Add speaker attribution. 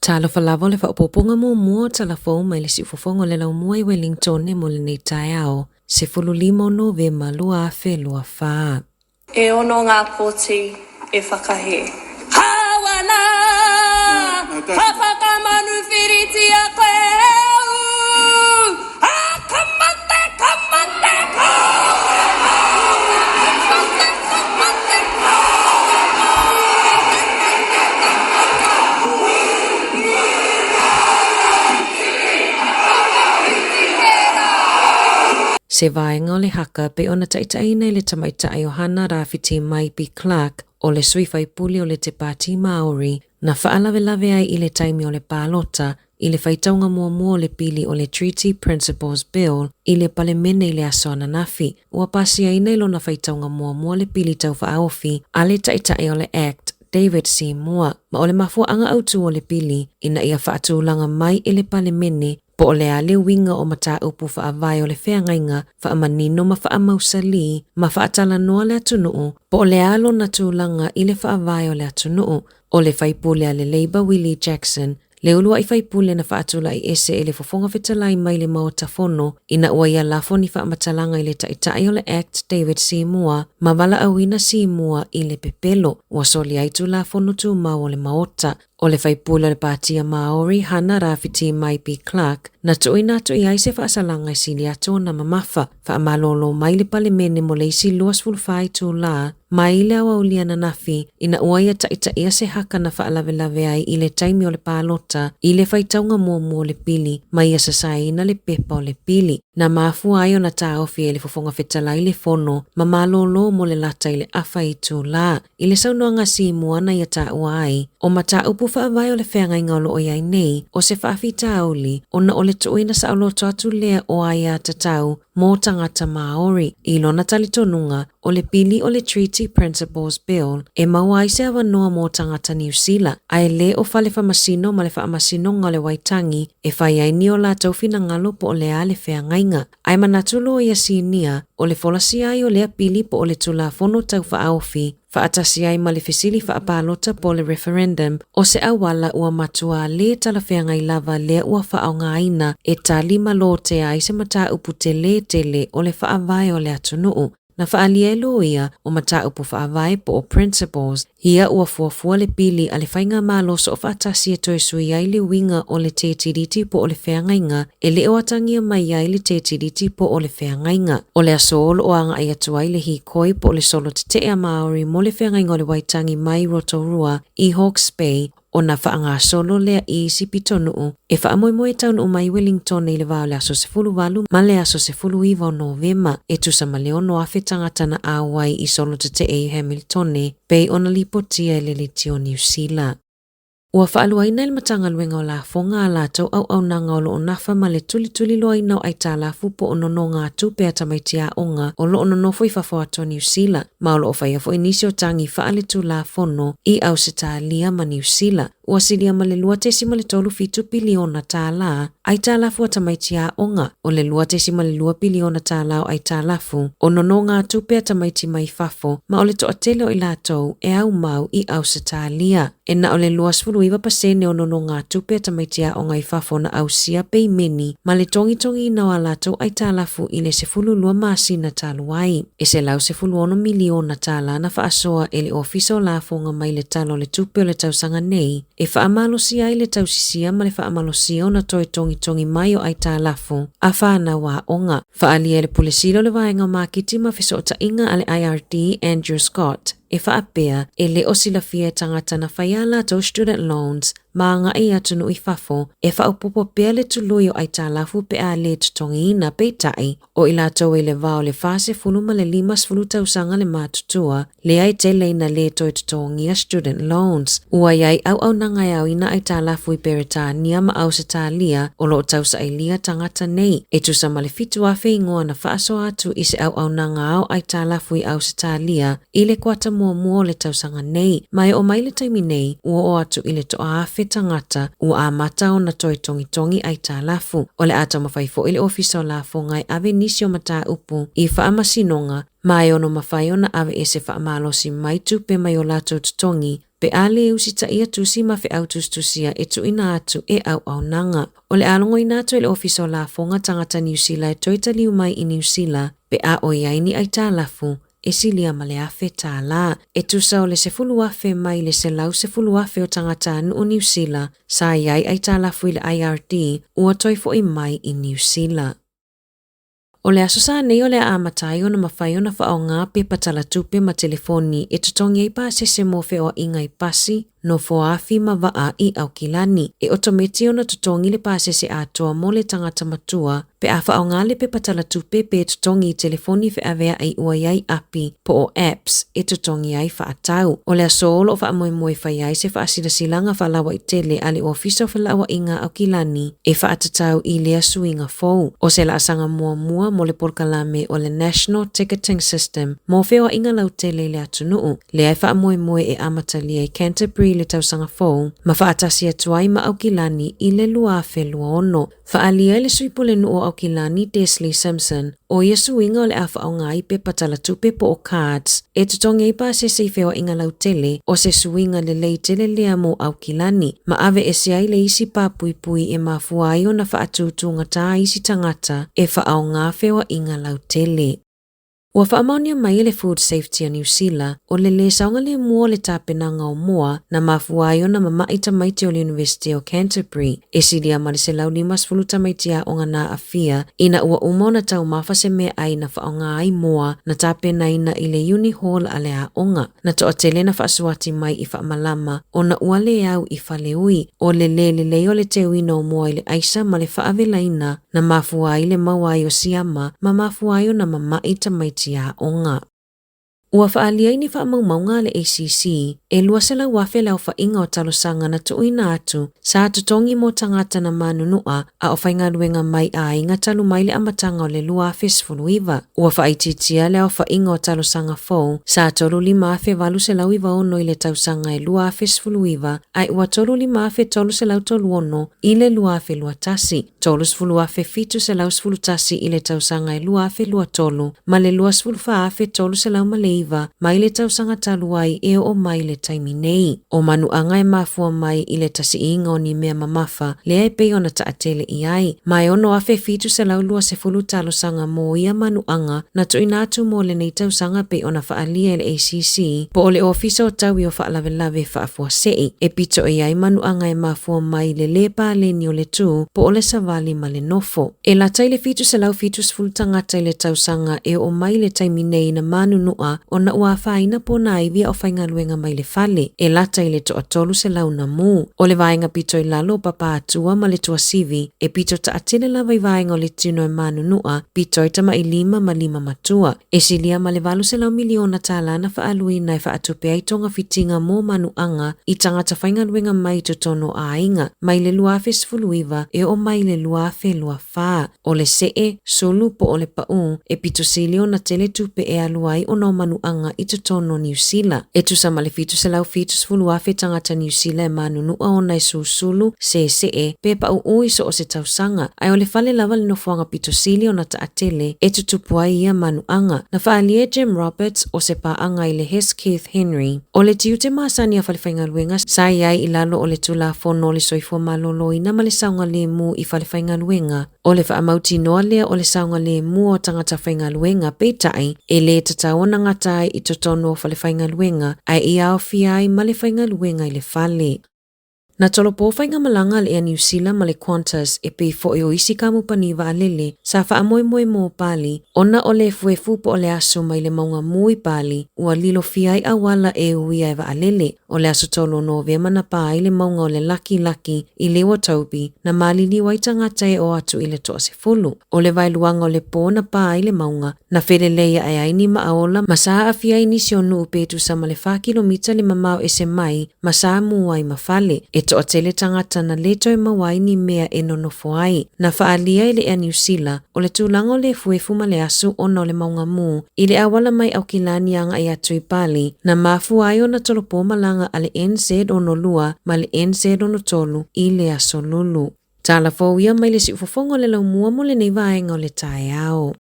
Speaker 1: Talofa lava o le faaopoopoga muamua o tala fou mai le siufofoga o le laumua i Wellingtone mo lenei taeao, 15 o Novema 2024.
Speaker 2: E ono ngā pōti e whakahē. Kāwana, ka whakamanuwhiritia koe e au, ā, ka mate, ka mate, ka mate, ka mate, ka
Speaker 1: Se vaega o le haka pei ona taitaiina i le tamaitai o Hana Rāwhiti Maipi Clark o le sui faipule o le Te Pāti Māori na faalavelave ai i le taimi o le palota i le faitauga muamua o le pili o le Treaty Principles Bill i le Palemene i le aso ananafi. Ua pasiaina i lona faitauga muamua le pili taufaaofi a le Taitai o le Act, David Seymour, ma o le mafuaaga autu o le pili ina ia faatulaga mai i le Palemene Po o le a le uiga o mataupu faavae o le feagaiga faamanino ma faamausalī ma faatalanoa le atunuu, po o le a lona tulaga i le faavae o le atunuu. O le faipule a le Labour Willie Jackson, le uluai faipule na faatulai ese e le Fofoga Fetalai mai le Maota Fono ina ua ia lafo ni faamatalaga i le Taitai o le Act David Seymour ma valaauina Seymour i le pepelo ua soli ai Tulafono Tumau o le Maota. O le faipule o le Pātia Māori, Hana Rāwhiti Maipi Clark, na tuuina atu i ai se faasalaga e sili atu ona mamafa, faamalōlō mai le Palemene mo le isi 24 itulā, mai le aoauli ananafi, ina ua ia taitaia se haka na faalavelave ai i le taimi o le palota i le faitauga muamua o le pili ma ia sasaeina le pepa o le pili. Na mafua ai ona taofi e le Fofoga Fetalai le fono ma malōlō mo le lata i le afa itulā. I le saunoaga Sīmua na ia taua ai, o mataupu faavae o le feagaiga o lo o i ai nei, o se faafitauli, ona o le tuuina saoloto atu lea o aiatatau mō tagata Māori. I lona talitonuga, o le pili o le Treaty Principles Bill e maua ai se avanoa mō tagata Niu Sila, a e le o fale faamasino ma le Faamasinoga o le Waitangi e fai ai ni o latou finagalo po o le a le feagaiga. Ae manatu loa ia sinia, o le folasia ai o lea pili po o le Tulafono Tau Faaofi, faatasi ai ma le fesili faapalota po o le referendum, o se auala ua matuā lē talafeagai lava lea ua faaaogaina e tali ma lotea ai se mataupu telē tele o le faavae o le atunuu. Na faaalia e loia o mataupu faavae po o principles ia ua fuafua le pili a le Faigamalo Soofaatasi e toe sui ai le uiga o le tetiliti po o le feagaiga e le o atagia mai ai le tetiliti po o le feagaiga. O le aso o lo o agai atu ai le hikoi po o le solo tetee a Māori mo le feagaiga o le Waitangi mai Rotorua i Hawke's Bay ona faagasolo lea i isi pitonuu e faamoemoe e taunuu mai Wellington i le va o le aso 18 ma le aso 19 o Novema, e tusa ma le 6,000 tagata na auai i solo tetee i Hamiltone, pei ona lipotia e le Leti o Niu Sila. Ua faaluaina e le Matagaluega o Lafoga a latou auaunaga o lo o nafa ma le tulituliloaina o aitalafu po o nonogatupe a tamaiti aoga o lo o nonofo i fafo atu o Niu Sila, ma o lo o faia foi nisi o tagi faaletulafono i Ausetalia ma Niu Sila. Ua silia ma le $2.37 piliona tālā aitalafu a tamaiti aoga, o le $2.2 piliona tālā o aitalafu o nonogatupe a tamaiti mai fafo, ma o le toatele o i latou e aumau i Ausetalia. E na o le 29% o nonogatupe a tamaiti aoga i fafo na ausia peimeni ma le togitogiina o a latou aitalafu i le 12 masina talu ai. E $116 miliona tālā na faasoa e le Ofisa o Lafoga mai le Tala o le Tupe o le tausaga nei e faamalosia ai le tausisia ma le faamalosia ona toe togitogi mai o aitalafu a fanau aoga. Faaalia e le Pule Sili o le Vaega o Maketi ma Fesootaiga a le IRD, Andrew Scott, e faapea, e le o silafia e tagata na fai ā latou student loans ma agai i atunuu i fafo, e faaopoopo pea le tului o aitalafu pe a le totogiina, peitai, o i latou i le va o le 40 ma le 50 tausaga le matutua, lea e tele ina le toe totogia student loans. Ua i ai auaunaga e aoina aitalafu i Peretania ma Ausetalia o lo o tausailia tagata nei, e tusa ma le 7,000 ingoa na faasoa atu i se auaunaga ao aitalafu i Ausetalia i le kuata muamua o le tausaga nei, ma e oo mai le taimi nei, ua oo atu i le toaafe tagata ua amata ona toe togitogi aitalafu. O le a taumafai foi le Ofisa o Lafoga e ave nisi o mataupu i faamasinoga. Ma e ono mafai ona aveese faamalosi mai tupe mai o latou totogi pe a lē usitaia tusi ma feau tusitusia e tuuina atu e auaunaga. O le a logoina atu e le Ofisa o Lafoga tagata Niu Sila e toe taliu mai i Niu Sila pe a o i ai ni aitalafu e silia ma le $1,000. E tusa o le 10,000 mai le 110,000 o tagatanuu Niu Sila sa i ai aitalafu i le IRD ua toe fo'i mai i Niu Sila. O le Aso Sa nei o le a amata ai ona mafai ona faaaoga pepa talatupe ma telefoni e totogi ai pasese mo feoaiga i pasi, nofoafi ma vaa i Aukilani. E otometi ona totogi le pasese atoa mo le tagata matua pe a faaaoga le pepa talatupe pe totogi i telefoni feaveai ua i ai api po o apps e totogi ai faatau. O le aso o lo o faamoemoe e fai ai se faasilasilaga faalauaitele a le Ofisa o Felauaiga Aukilani e faatatau i lea suiga fou. O se laasaga muamua mo le polokalame o le National Ticketing System mo feoaiga lautele i le atunuu, lea e faamoemoe e amatalia i Canterbury i le tausaga fou ma faatasi atu ai ma Aukilani i le 2026. Faaalia ai le sui pulenuu o Aukilani Desley Simpson, o ia suiga o le a faaaoga ai pepa talatupe po o cards e totogi ai pasese i feoaiga lautele, o se suiga lelei tele lea mo Aukilani, ma aveese ai le isi papuipui e mafua ai ona faatutugata isi tagata e faaaoga feoaiga lautele. Ua faamaonia mai e le Food Safety a Niu Sila, o le lē saogalemu o le tapenaga o moa na mafua ai ona mama'i tamaiti o le Iunivesite o Canterbury. E silia ma le 150 tamaiti aoga na aafia ina ua uma ona taumafa se meaai na faaaoga ai moa na tapenaina i le Uni Hall a le aoga. Na toatele na faasuati mai i faamalama ona ua le au i faleui. O le lē lelei o le teuina o moa i le aisa ma le faavelaina na mafua ai le maua ai o siama ma mafua ai ona mama'i tamaiti aoga. Ua faaalia i ni faamaumauga a le ACC, e 200,000 le aofaiga o talosaga na tuuina atu sa totogi mo tagata na manunua a o faigaluega mai aiga talu mai le amataga o le 2019. Ua faaitiitia le aofaiga o talosaga fou sa 35,896 i le tausaga e 2019 ae ua 35,336 i le 2021, 30,711 i le tausaga e 2023 ma le 24,309 mai le tausaga talu ai e oo mai le taimi nei. O manuaga e mafua mai i le tasiiga o ni mea mamafa lea e pei ona taatele i ai, ma e 6,720 talosaga mo ia manuaga na tuuina atu mo lenei tausaga pei ona faaalia e le ACC po o le Ofisa o Taui o Faalavelave Faafuasei, e pito i ai manuaga e mafua mai le lē paleni o le tū po o le savali ma le nofo. E lata i le 770 tagata i le tausaga e oo mai le taimi nei na manunua ona ua afaina ponaivi a o faigaluega mai le fale, e lata i le toa 300 na mū. O le vaega pito i lalo o Papaatua ma le Tuasivi, e pito taatele lava i vaega o le tino e manunua, pito ai tama'i lima ma lima matua. E silia ma le $800 miliona tālā na faaaluina e faatupe ai togafitiga mo manuaga i tagata faigaluega mai i totonu o aiga, mai le 2019 e oo mai i le 2024. O le see, sulu po o le paū, e pito sili ona tele tupe e alu ai ona o manuaga i totonu o Niu Sila. E tusa ma le 770,000 tagata Niu Sila e manunua ona e susulu, seesee, pe paūū i so o se tausaga, ae o le fale lava le nofoaga pito sili ona taatele e tutupu ai ia manuaga. Na faaalia e Jim Roberts o se paaga i le Hesketh Henry, o le tiute masani a falefaigaluega sa i ai i lalo o le Tulafono o le Soifua Maloloina ma le Saogalemu i Falefaigaluega, o le faamautinoa lea o le saogalemu o tagata faigaluega, peitai, e lē tatau ona gata ai i totonu o falefaigaluega, ae ia aofia ai ma le faigaluega i le fale. Na tolopo faigamalaga a le Air Niu Sila ma le Qantas e pei foi o isi kamupani vaalele sa faamoemoe mo Bali ona o le efuefu po o le aso mai le mauga mū i Bali ua lilofia ai auala e uia e vaalele. O le aso 3 o Novema na pā ai le mauga o le Laki Laki i Lewotobi na maliliu ai tagata e oo atu i le 10. O le vaeluaga o le pō na pā ai le mauga, na felelei ae ai ni maaola ma sa aafia ai nisi o nuu pe tusa ma le 4 kilomita le mamao ese mai ma sa mū ai ma fale. E toatele tagata na lē toe maua ai ni mea e nonofo ai. Na faaalia e le Air Niu Sila, o le tulaga o le efuefu ma le asu ona o le mauga mū i le auala mai Aukilani agai atu i Bali, na mafua ai ona tolopo malaga a le NZ62 ma le NZ63 i le aso Lulu. Tala fou ia mai le siufofoga o le laumua mo lenei vaega o le taeao.